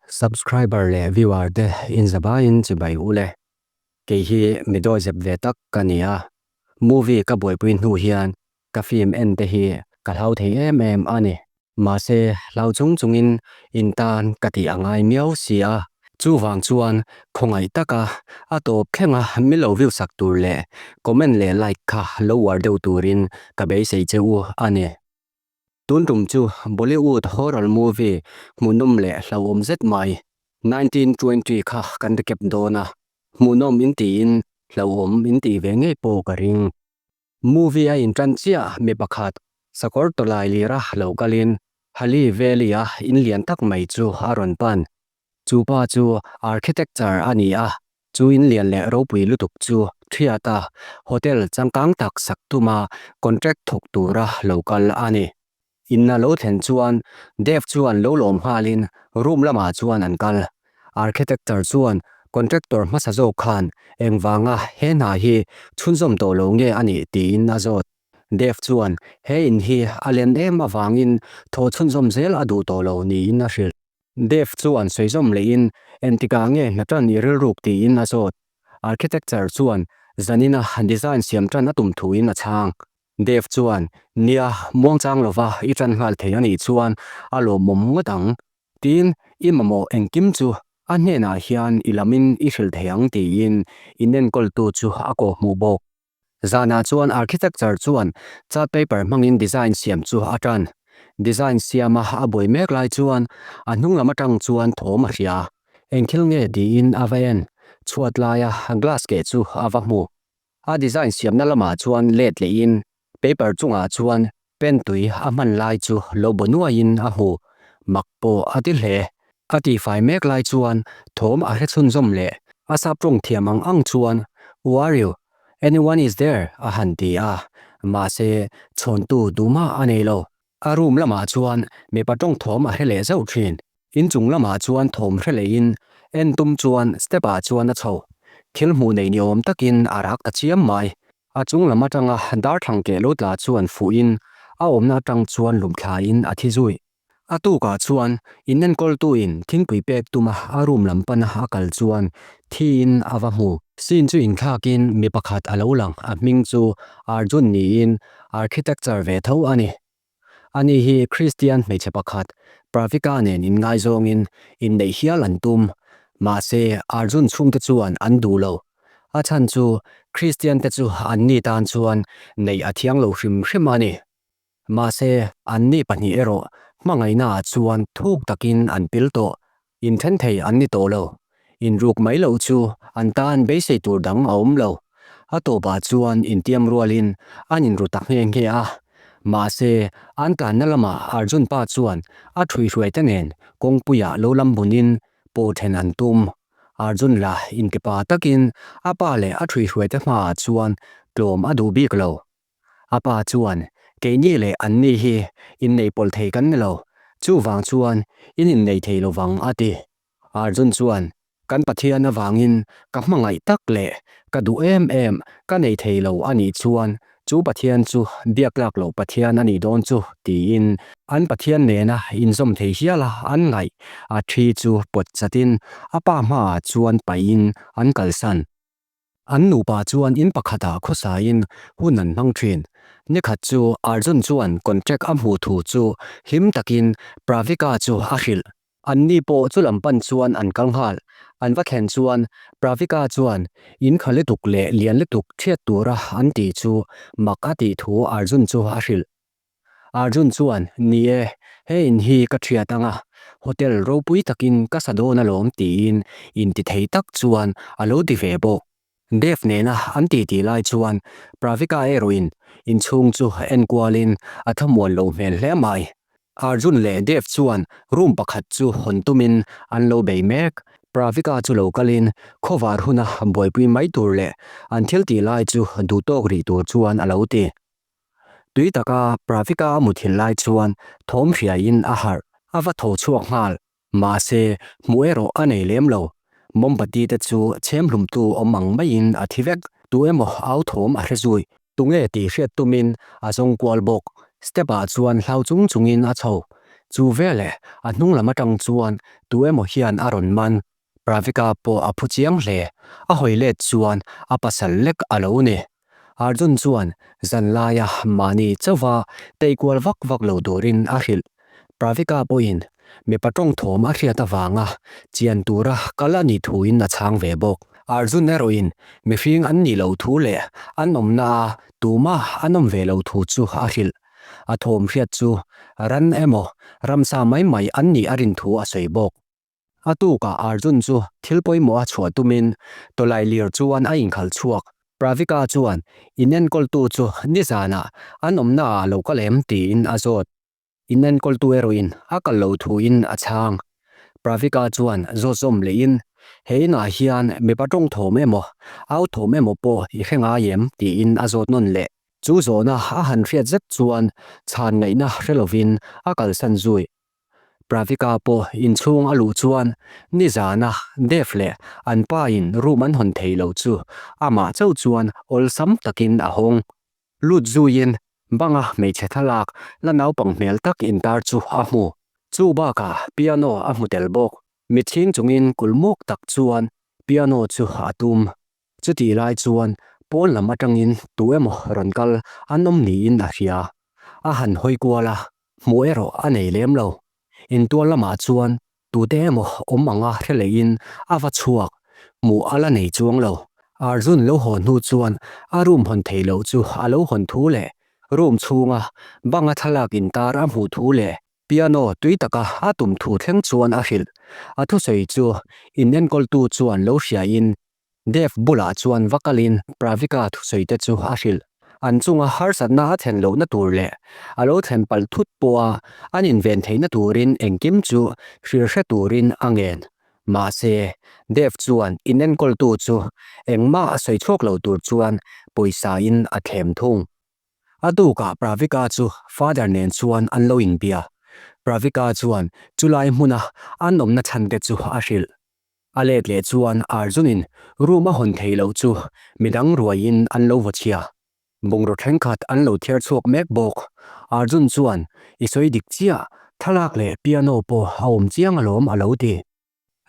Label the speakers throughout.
Speaker 1: Subscriber leh viewer te inzabaiin chibai u le. Kei hi mi dawizep ve tak ka ni a, movie ka buaipui hnu hian ka film en te hi ka hlau thei em em a ni. Mahse hlau chung chungin in tan ka tih a ngai miau si a, chuvang chuan khawngaih taka a tawp thlenga min lo view sak tur leh comment leh like kha lo uar deuh turin ka beisei che u a ni. Tun tum chu Bollywood horror movie hmuhnawm leh hlauhawm zet mai 1920 kha kan recap dawn a, hmuhnawm in tiin hlauhawm in tih ve ngei pawh ka ring. Movie a intan chiah mi pakhat sakawr tawlai lira lo kalin Hali Valley-a in lian tak mai chu a rawn pan. Chu pa chu architecture a ni a, chu in lian leh ropui lutuk chu thiata hotel changkang tak sak tuma contract thawk tura lo kal a ni. Inna lo thlen chuan Dev chuan lo lawm nghalin room lamah chuan an kal. Architecture chuan contractor hmasa zawk khan engvanga he hna hi chhunzawm tawh lo nge a nih tiin a zawt. Dev chuan he in hi a len em avangin thaw chhunzawm zel a duh tawh lo niin a hrilh. Dev chuan sawi zawm lehin engtikah nge hna tan i rilruk tiin a zawt. Architecture chuan zanina design siam tan a tum thuin a chhang. Dev chuan, Nia, muangchang lova i tan nghal thei a nih chuan a lawmawm ngawt ang. Tin, i mamawh engkim chu a hnenah hian i lamin i hrilh thei ang tiin inenkawltu chu a kawhhmuh bawk. Zanah chuan architecture chuan chart paper hmangin design siam chu a tan. Design siama a buai mek lai chuan a hnung lam atang chuan thawm a hria. Eng thil nge tiin a va en. Chhuat laia glass keh chu a va hmu. A design siamna lamah chuan let lehin paper chungah chuan Pen tui a hman lai chu lo baw nuaiin a hmu, mak pawh a ti hle. A tihfai mek lai chuan thawm a hre chhunzawm leh a sap tawng thiam ang ang chuan, Who are you? Anyone is there? a han ti a, mahse chhawntu duhmah a nei lo. A room lamah chuan mipa tawng thawm a hre leh zauh thin. Inchung lamah chuan thawm hre leiin en tum chuan step ah chuan a chho. Thil hmuh nei ni awm takin a rak ta chiam mai. A chung lam atanga darthlang keh lo tla chuan fuhin a awmna atang chuan lum thlain a thi zui. A tukah chuan inenkawltuin thingpui pek tuma a room lam pana a kal chuan thiin a va hmu. Scene chu inthlakin mi pakhat a lo lang, a hming chu Arjun niin architecture ve tho a ni. Ani hi Kristian hmeichhe pakhat Pravika nen inngaizawngin inneih hial an tum. Mahse, Arjun chhungte chuan an duh lo. A chhan chu Kristian te chu anni tan chuan neih a thiang lo hrim hrim a ni. Mahse, anni pahnih erawh hmangaihnaah chuan thuk takin an pil tawh. Inthen thei an ni tawh lo. Inruk mai loh chu an tan beisei tur dang a awm lo. A tawpah chuan intiam rualin an inru ta nghe nghe a. Mahse, an tlanna lamah Arjun pa chuan a ṭhuihruaite nen kawngpuiah lo lam bunin pawh then an tum. Arjun lah intipa takin a pa leh a ṭhuihruaite hmaah chuan tlawm a duh bik lo. A pa chuan, Keini leh anni hi innei pawlh thei kan ni lo, chuvang chuan in innei thei lo vang, a ti. Arjun chuan, Kan Pathian avangin ka hmangaih tak leh ka duh em em ka nei thei lo a nih chuan chu Pathian chu biak tlak loh Pathian a nih dawn chu, tiin an Pathian nena inzawm thei hiala an ngaih a thi chu pawt chatin a pa hmaah chuan paihin an kalsan. An nupa chuan in pakhatah khawsain hun an hmang thin. Nikhat chu Arjun chuan contract a hmuh thu chu hlim takin Pravika chu a hrilh. Anni pawh chu lam pan chuan an kal nghal. An va thlen chuan Pravika chuan in kha lutuk leh lian lutuk thiat tura an tih chu mak a tih thu Arjun chu a hrilh. Arjun chuan, Ni e, he in hi ka thiat ang a, hotel ropui takin ka sa dawn alawm tiin intithei tak chuan a lo ti ve bawk. Dev nena an titi lai chuan Pravika erawhin inchhung chu enkualin a thlamuan lo hmel hle mai. Arjun leh Dev chuan room pakhat chu hawn tumin an lo bei mek. Pravika chu lo kalin khawvar huna buaipui mai tur leh an thil tih lai chu duhtawk rih tur chuan a lo ti. Tui taka Pravika a muthilh lai chuan thawm hriaiin a harh, a va tho chhuak nghal. Mahse, hmuh erawh a nei lem lo. Mombati te chu chhem hlumtu awm ang maiin a thi vek. Tu emaw au thawm a hre zui. Tunge tih hriat tumin a zawng kual bawk. Step ah chuan hlau chung chungin a chho. Chu veleh a hnung lam atang chuan tu emaw hian a rawn man. Pravika pawh a phu chiang hle. A hawi let chuan a pasal lek a lo ni. Arjun chuan zan laia mahni chauha tei kual vak vak lo turin a hrilh. Pravika pawhin mipa tawng thawm a hriat avanga chian tura kal a nih thuin a chhang ve bawk. Arjun erawhin mihring an nih loh thu leh an awmna a tumah an awm ve loh thu chu a hrilh. A thawm hriat chu ran emaw ramsa mai mai an nih a rin thu a sawi bawk. A tukah Arjun chu thil pawimawh a chhuah tumin tawlai lir chuan a inkhalh chhuak. Pravika chuan inenkawltu chu nizanah an awmnaah a lo kal em tiin a zawt. Inenkawltu erawhin a kal lo thuin a chhang. Pravika chuan zawt zawm lehin, He inah hian mipa tawng thawm emaw, au thawm emaw pawh i hre ngai em? tiin a zawt nawn leh. Chu zawhna a han hriat zet chuan chhan ngaihna hre lovin a kalsan zui. Pravika pawh inchhung a luh chuan nizana Dev leh an pa in room an hawn thei lo chu amah chauh chuan awlsam takin a hawng. Lut zuiin banga hmeichhe thlalak la naupang hmel tak intar chu a hmu. Chu bakah piano a hmu tel bawk. Mitchhing chungin kulmuk tak chuan piano chu a tum. Chutih lai chuan pawn lam atangin tu emaw rawn kal an awm niin a hria. A han hawi kual a, hmuh erawh a nei lem lo. Intual lamah chuan tute emaw awm anga hre leiin a va chhuak, hmuh a la nei chuang lo. Arjun lo haw hnu chuan a room hawn thei loh chu a lo hawn thu leh room chhunga banga thlalak intar a hmuh thu leh piano tui taka a tum thu thleng chuan a hrilh. A thusawi chu inenkawltu chuan lo hriain Dev bulah chuan va kalin Pravika thusawi te chu a hrilh. An chunga harsatna a thlen lohna tur leh a lo thlen palh thut pawha an inven theihna turin engkim chu hrilh hre turin a ngen. Mahse, Dev chuan inenkawltu chu engmah a sawi chhuak lo tur chuan pawisa-in a thlem thung. A tukah Pravika chu Father nen chuan an lo inbia. Pravika chuan chulai hmuna an awmna chhan te chu a hrilh. A let leh chuan Arjun-in room a hawn thei loh chu midang ruaiin an lo vaw chhia. Bungraw thenkhat an lo thiar chhuak mek bawk. Arjun chuan, I sawi dik chiah, thlalak leh piano pawh a awm chiang alawm a lo ti.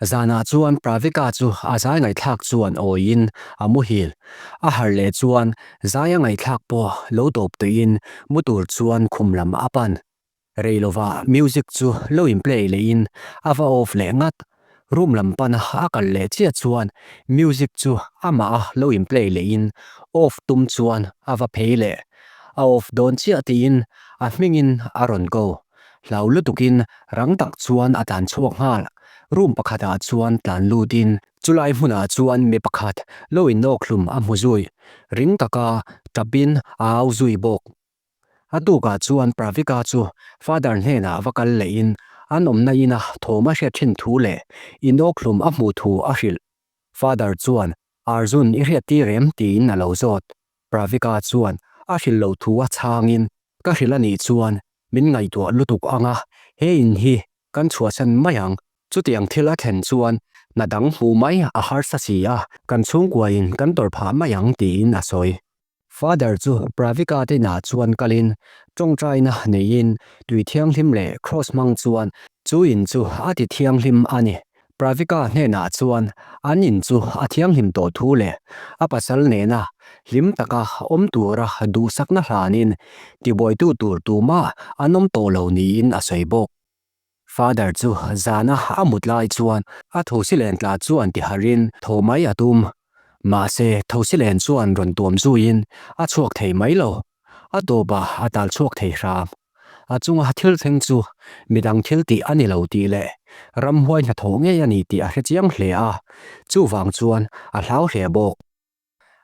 Speaker 1: Zanah chuan Pravika chu a zai ngaihthlak chuan awiin a muhil. A harh leh chuan zai a ngaihthlak pawh lo tawp tuiin mu tur chuan khum lam a pan. Rei lova music chu lo in play lehin a va off leh ngat. Room lam pana a kal leh chiah chuan music chu amah a lo in play lehin off tum chuan a va phei leh. A off dawn chiah tiin a hmingin a rawn ko. Hlau lutukin rang tak chuan a tlan chhuak nghal. Room pakhatah chuan tlan lutin chulai hmunah chuan mi pakhat lo in awkhlum a hmu zui. Ring taka tapin a au zui bawk. A tukah chuan Pravika chu Father hnenah va kal lehin an awmna ina thawm a hriat thin thu leh inawkhlum a hmuh thu a hrilh. Father chuan, Arjun i hriat tir em? tiin a lo zawt. Pravika chuan a hrilh loh thu a chhangin, Ka hrilh a nih chuan min ngaihtuah lutuk ang a, he in hi kan chhuahsan mai ang. Chutiang thil a thlen chuan hna dang hmuh mai a harsa si a, kan chhungkuain kan tawrh phah mai ang tiin a sawi. Father chu Pravika te inah chuan kalin tawngtaina neiin tui thianghlim leh kraws hmang chuan chu in chu a ti thianghlim a ni. Pravika hnenah chuan an in chu a thianghlim tawh thu leh a pasal nena hlim taka awm tura duhsakna hlanin tibuaitu tur tumah an awm tawh lo niin a sawi bawk. Father chu zana a mut lai chuan a thosilen tla chuan ti harhin tho mai a tum. Mahse, thosilen chuan rawn tuam zuiin a chhuak thei mai lo. A tawpah a tal chhuak thei hram. A chunga thil thleng chu midang thil tih a ni lo tih leh ramhuai hnathawh ngei a ni tih a hre chiang hle a, chuvang chuan a hlau hle bawk.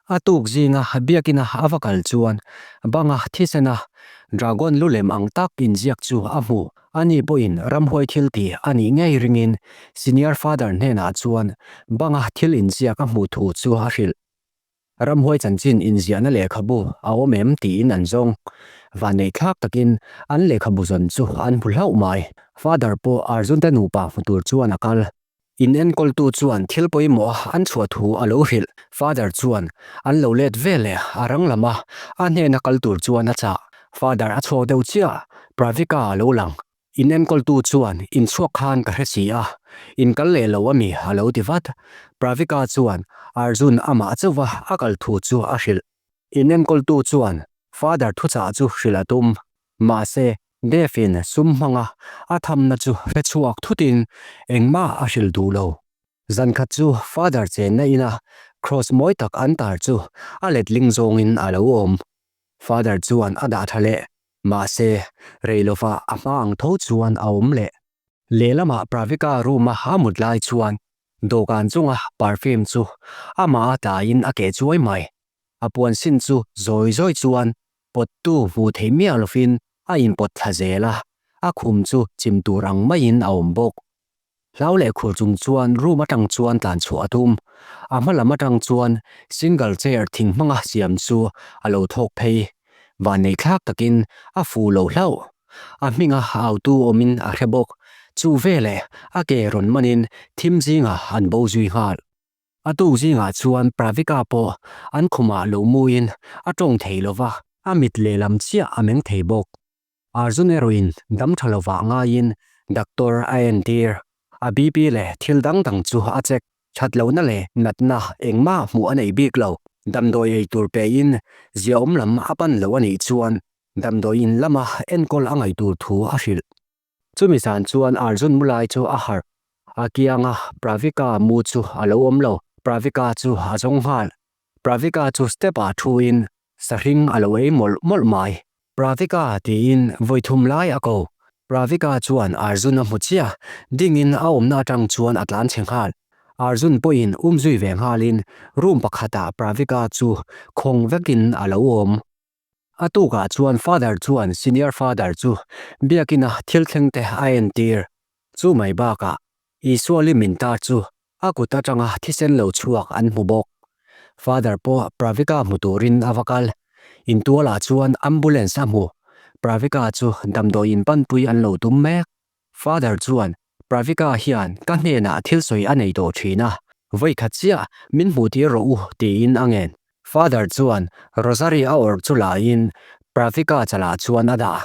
Speaker 1: A tuk zinga biakina a va kal chuan banga thisena dragon lu lem ang tak inziak chu a hmu. Ani pawhin ramhuai thil ti a nih ngei ringin Senior Father hnenah chuan banga thil inziak a hmuh thu chu a hrilh. Ramhuai chanchin inziahna lehkhabu a awm em tiin an zawng. Vanneihthlak takin an lehkhabu zawn chu an hmu hlauh mai. Father pawh Arjun te nupa hmu tur chuan a kal. In enkawltu chuan thil pawimawh an chhuah thu a lo hrilh. Father chuan an lo let ve leh a rang lam a, a hnena kal tur chuan a chah. Father a chhuak deuh chiah, Pravika a lo lang. In enkawltu chuan in chhuak khan ka hre si a, in kal leh lo ami a lo ti vat. Pravika chuan Arjun amah chauha a kal thu chu a hrilh. In enkawltu chuan Father thuchah chu hrilh a tum. Mahse, Dev-in sum hmanga a thamna chu hre chhuak thutin engmah a hrilh duh lo. Zan khat chu Father chenna ina Cross mawi tak an tar chu a letling zawngin a lo awm. Father chuan a dah tha leh, mahse, rei lova a hma ang tho chuan a awm leh. Lehlamah Pravika room-a a mut lai chuan dawhkan chunga perfume chu amah a tlaiin a keh chuai mai. A puan sin chu zawi zawi chuan pawttu hmuh theih miah lovin a inpawt thla zel a, a khum chu chim tur ang maiin a awm bawk. Hlau leh khur chung chuan room atang chuan tlan chhuah a tum. A hma lam atang chuan single chair thing hmanga siam chu a lo thawk phei. Vannei thlak takin a fu lo hlauh. A hminga autu awmin a hre bawk. Chu veleh a ke rawn manin thim zingah an bo zui nghal. A tuk zingah chuan Pravika pawh an khumah lo muin a tawng thei lova, a mit lehlam chiah a meng thei bawk. Arjun erawhin dam tha lovah ngaiin doctor a entir. A BP leh thil dang dang chu a check. That lohna leh natna engmah hmuh a nei bik lo. Damdawi ei tur pein ziaawm lam a pan lo a nih chuan damdawi in lama enkawl a ngaih tur thu a hrilh. Chumi zan chuan Arjun mulai chu a harh. A kianga Pravika mu chu a lo awm lo. Pravika chu a zawng nghal. Pravika chu step ah thuin sahring a lo ei mawlh mawlh mai. Pravika tiin vawi thum lai a ko. Pravika chuan Arjun a hmu chiah. Dingin a awmna atang chuan a tlan chhe nghal. Arjun pawhin um zui ve nghalin room pakhatah Pravika chu khawng vekin a lo awm. A tukah chuan Father chuan Senior Father chu biakina thil thleng te a entir. Chu mai bakah Isua limin tar chu a kut atanga thisen lo chhuak an hmu bawk. Father pawh Pravika hmu turin a va kal. Intualah chuan ambulance a hmu. Pravika chu damdawiin panpui an lo tum mek. Father chuan, Pravika hian ka hnenah thil sawi a nei tawh thin a, vawikhat chiah min hmuh tir rawh u tiin a ngen. Father chuan Rosary a awrh chu laiin Pravika chalah chuan a dah.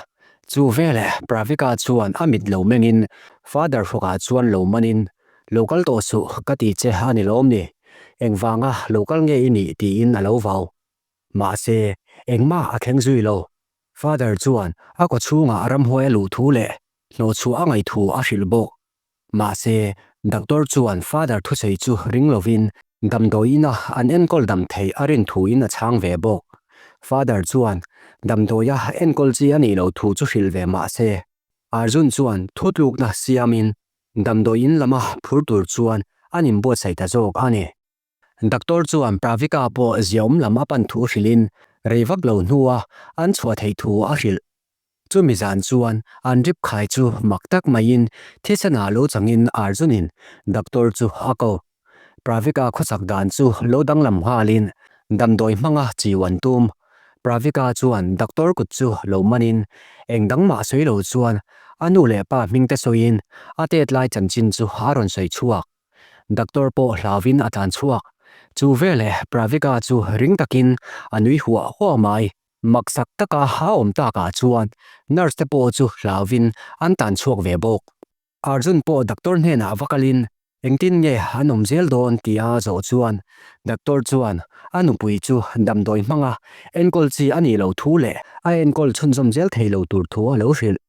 Speaker 1: Chu veleh Pravika chuan a mit lo mengin Father hrawkah chuan lo manin, Lo kal tawh suh ka ti che a ni lawm ni? Engvanga lo kal nge i nih tiin a lo vau. Mahse, engmah a thleng zui lo. Father chuan a kaw chhungah ramhuai a luh thu leh hnawhchhuah a ngaih thu a hrilh bawk. Mahse, doctor chuan Father thusawi chu ring lovin damdawi ina an enkawl dam theih a rin thuin a chhang ve bawk. Father chuan damdawia enkawl chi a nih loh thu chu hrilh ve mahse, Arjun chuan thutlukna siamin damdawi in lama phur tur chuan an inbuatsaih ta zawk a ni. Doctor chuan Pravika pawh ziaawm lam a pan thu hrilhin rei vak lo hnua an chhuah theih thu a hrilh. Chumi zan chuan an rip khai chu mak tak maiin thisenah lo changin Arjunin doctor chu a ko. Pravika khawsak dan chu lo danglam nghalin damdawi hmanga chiu an tum. Pravika chuan doctor kut chu lo manin eng dang mah sawi lo chuan a nu leh pa hming te sawiin a tet lai chanchin chu a rawn sawi chhuak. Doctor pawh hlauvin a tlan chhuak. Chu veleh Pravika chu ring takin a nui huah huah mai. Maksak taka a awm takah chuan nurse te pawh chu hlauvin an tan chhuak ve bawk. Arjun pawh doctor hnenah va kalin engtin nge an awm zel dawn tia zawh chuan doctor chuan a nupui chu damdawi hmanga enkawl chi a nih loh thu leh a enkawl chhunzawm zel thei lo tur thu a lo hrilh.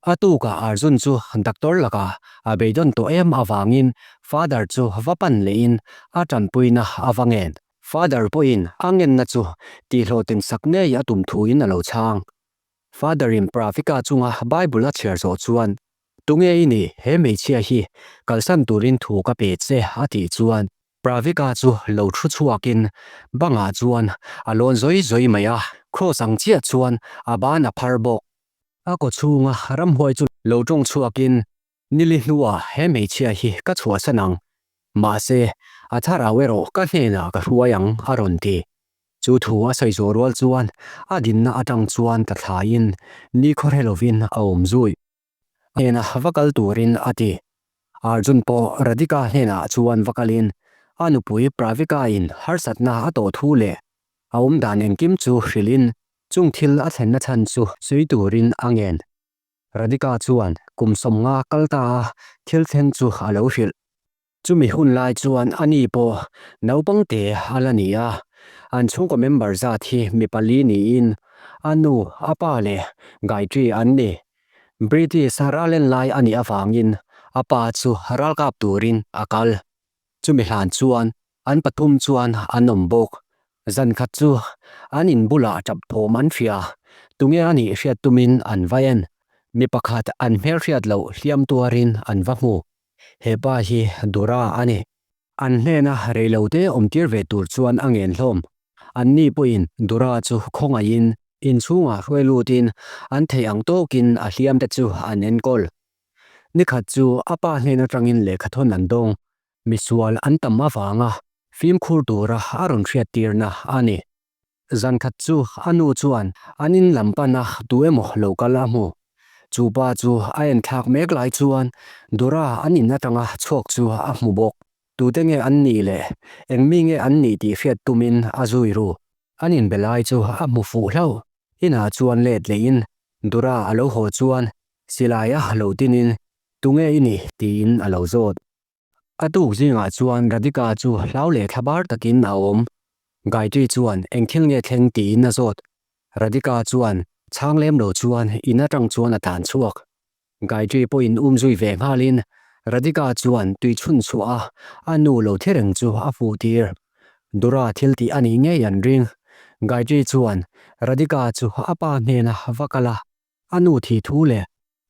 Speaker 1: A tukah Arjun chu doctor lakah a beidawn tawh em avangin Father chu va pan lehin a tanpuina a va ngen. Father pawhin a ngenna chu tihhlawhtin sak ngei a tum thuin a lo chhang. Father-in Pravika chunga Bible a chhiar zawh chuan, Tunge i nih, he hmeichhia hi kalsan turin thu ka pe che a tih chuan Pravika chu lo thu chhuakin bangah chuan a lawn zawi zawi mai a, cross ang chiah chuan a ban a phar bawk. A kaw chhunga ramhuai chu lo tawng chhuakin, Nili hnuah he hmeichhia hi ka chhuahsan ang, mahse, a thlarau erawh ka hnenah ka hruai ang, a rawn ti. Chu thu a sawi zawh rual chuan a dinna atang chuan ta thlaiin ni khawhre lovin a awm zui. A hnena va kal turin a ti. Arjun pawh Radhika hnenah chuan va kalin a nupui Pravika-in harsatna a tawh thu leh a awmdan engkim chu hrilhin Chung thil a thlenna chhan chu sawi turin a ngen. Radhika chuan kum 50 kal ta a thil thleng chu a lo hrilh. Chumi hun lai chuan a ni pawh naupang te a la ni a, an chhungkaw member zat hi mi pali niin a nu, a pa leh Gayatri an ni. British ralen lai a nih avangin a pa chu ralkap turin a kal. Chumi hlan chuan an pathum chuan an awm bawk. Zan khat chu an in bulah tap thawm an hria, tunge a nih hriat tumin an va en. Mi pakhat an hmelhriat loh hliam tuarin an va hmu. He pa hi Dura a ni. An hnena reilote awmtir ve tur chuan a ngen hlawm. Anni pawhin Dura chu khawngaihin inchhungah hruai lutin an theih ang tawkin a hliamte chu an enkawl. Nikhat chu a pa hnen atangin lehkhathawn an dawng. Misual an tam avanga fimkhur tura a rawn hriattirna a ni. Zan khat chu a nu chuan an in lam pana tu emaw lo kal a hmu. Chu pa chu a en thlak mek lai chuan Dura an in atanga chhuak chu a hmu bawk. Tute nge an nih leh eng mi nge an nih tih hriat tumin a zui ru. An inbe lai chu a hmu fuh hlauh. Inah chuan let lehin Dura a lo haw chuan silai a lo tinin tunge i nih tiin a lo zawt. A tuk zingah chuan Radhika chu hlau leh thlabar takin a awm. Gayatri chuan eng thil nge thleng tiin a zawt. Radhika chuan chhang lem lo chuan in atang chuan a tlan chhuak. Gayatri pawhin um zui ve nghalin Radhika chuan tui chhun chhuah a a nu lo thi reng chu a fuh tir. Dura thil tih a nih ngei an ring. Gayatri chuan Radhika chu a pa hnena va kal a, a nu thih thu leh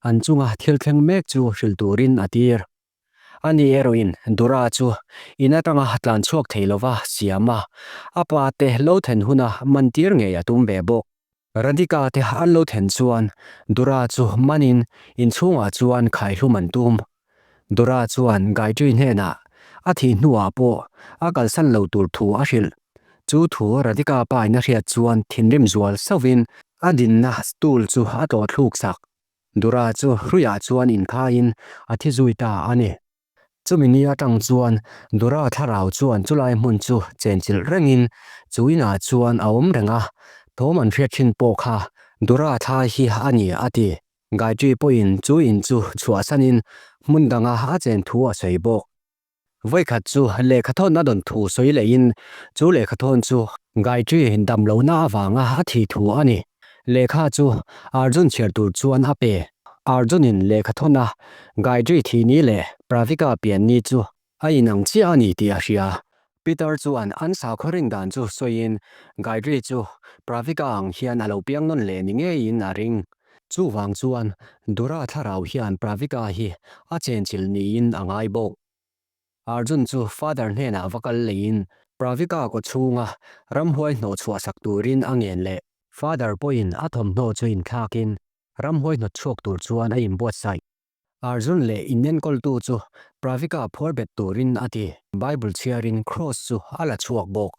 Speaker 1: an chunga thil thleng mek chu hrilh turin a tir. Ani erawhin Dura chu in atanga tlan chhuak thei lova siam a, a pa te lo then huna man tir ngei a tum ve bawk. Radhika te an lo then chuan Dura chu manin inchhungah chuan khaihlum an tum. Dura chuan Gayatri hnenah a thih hnuah pawh a kalsan lo tur thu a hrilh. Chu thu Radhika pa in a hriat chuan thinrim zual sauhin a dinna stool chu a tlawh thluk sak. Dura chu hruiah chuan inkhaiin a thi zui ta a ni. Chumi ni atang chuan Dura thlarau chuan chulai hmun chu chenchilh rengin chu inah chuan a awm reng a, thawm an hriat thin pawh kha Dura thlai hi a ni a ti. Gayatri pawhin chu in chu chhuahsanin hmun danga a chen thu a sawi bawk. Vawikhat chu lehkhathawn a dawn thu sawi lehin chu lehkhathawn chu Gayatri dam lohna avanga a thi thu a ni. Lehkha chu Arjun chhiar tur chuan a pe. Arjun-in lehkhathawn a Gayatri thi ni leh Pravika pian ni chu a inang chiah a ni tih a hria. Peter chuan an sakhaw rin dan chu sawiin Gayatri chu Pravika ang hian a lo piang nawn leh ni ngeiin a ring. Chuvang chuan Dura thlarau hian Pravika hi a chenchilh niin a ngai bawk. Arjun chu Father hnenah va kal leiin Pravika kaw chhunga ramhuai hnawh chhuah sak turin a ngen leh. Father pawhin a thawmhnaw chu inthlakin ramhuai hnawt chhuak tur chuan a inbuatsaih. Arjun leh inenkawltu chu Pravika phuar bet turin a ti. Bible chhiarin Cross chu a la chhuak bawk.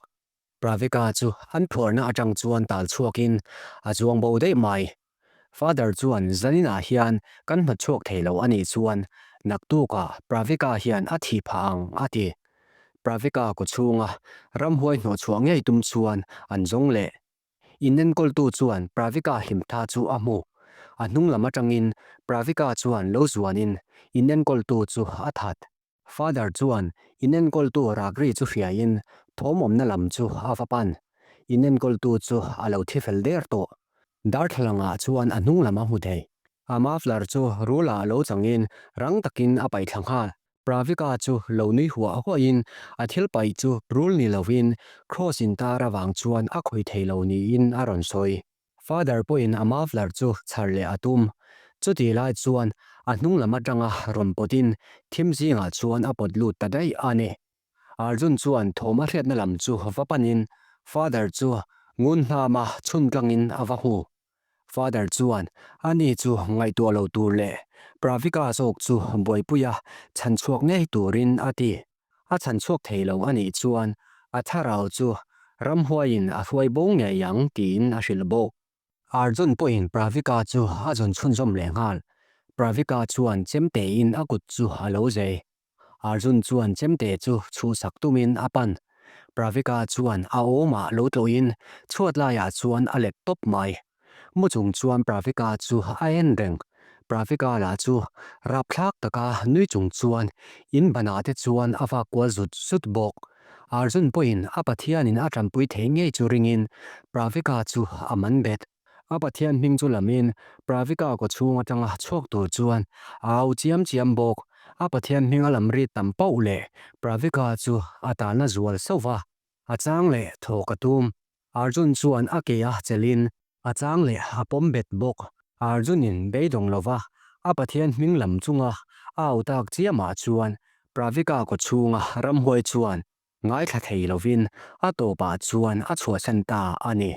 Speaker 1: Pravika chu an phuarna atang chuan tal chhuakin a chuang bo daih mai. Father chuan zaninah hian kan hnawt chhuak thei lo a nih chuan naktukah Pravika hian a thih phah ang a ti. Pravika kawchhunga ramhuai hnawh chhuah ngei tum chuan an zawng leh. Inenkawltu chuan Pravika hlimtha chu a hmu. A hnung lam atangin Pravika chuan lo zuanin inenkawltu chu a that. Father chuan inenkawltu rakri chu hriain thawmawmna lam chu a va pan. Inenkawltu chu a lo thi fel der tawh. Darthlalangah chuan a hnung lam a hmu thei. A muffler chu rula lo changin rang takin a paih thla nghal. Pravika chu lo nui huah huahin a thil paih chu rul ni lovin cross intar avang chuan a khawih thei lo niin a rawn sawi. Father pawhin a muffler chu chhar leh a tum. Chutih lai chuan a hnung lam atanga rawn pawtin thim zingah chuan a pawt lut ta daih a ni. Arjun chuan thawm a hriatna lam chu va panin Father chu ngun hnama chhun tlangin a va hmu. Father chuan ani chu ngaihtuah lo tur leh Pravika zawk chu buaipuia chhan chhuak ngei turin a ti. A chhan chhuak thei lo a nih chuan a thlarau chu ramhuaiin a hruai bo ngei ang tiin a hrilh bawk. Arjun pawhin Pravika chu a zawn chhunzawm leh nghal. Pravika chuan chemtein a kut chu a lo zei. Arjun chuan chemte chu chhuhsak tumin a pan. Pravika chuan a awmah lo tlawhin chhuat laiah chuan a let tawp mai. Mu chung chuan Pravika chu a en reng. Pravika lah chu rapthlak taka nui chung chuan in banah te chuan a vak kual zut zut bawk. Arjun pawhin a Pathianin a tanpui thei ngei chu ringin Pravika chu a man bet. A Pathian hming chu lamin Pravika kawchhung atanga chhuak tur chuan a au chiam chiam bawk. A Pathian hming a lam ri tam pauh leh Pravika chu a tahna zual sauh va, a chang leh thawk a tum. Arjun chuan a ke a chelhin a chang leh a pawm bet bawk. Arjun-in beidawng lova a Pathian hming lam chunga a au tak chiamah chuan Pravika kawchhunga ramhuai chuan ngaithla thei lovin a tawpah chuan a chhuahsan ta a ni.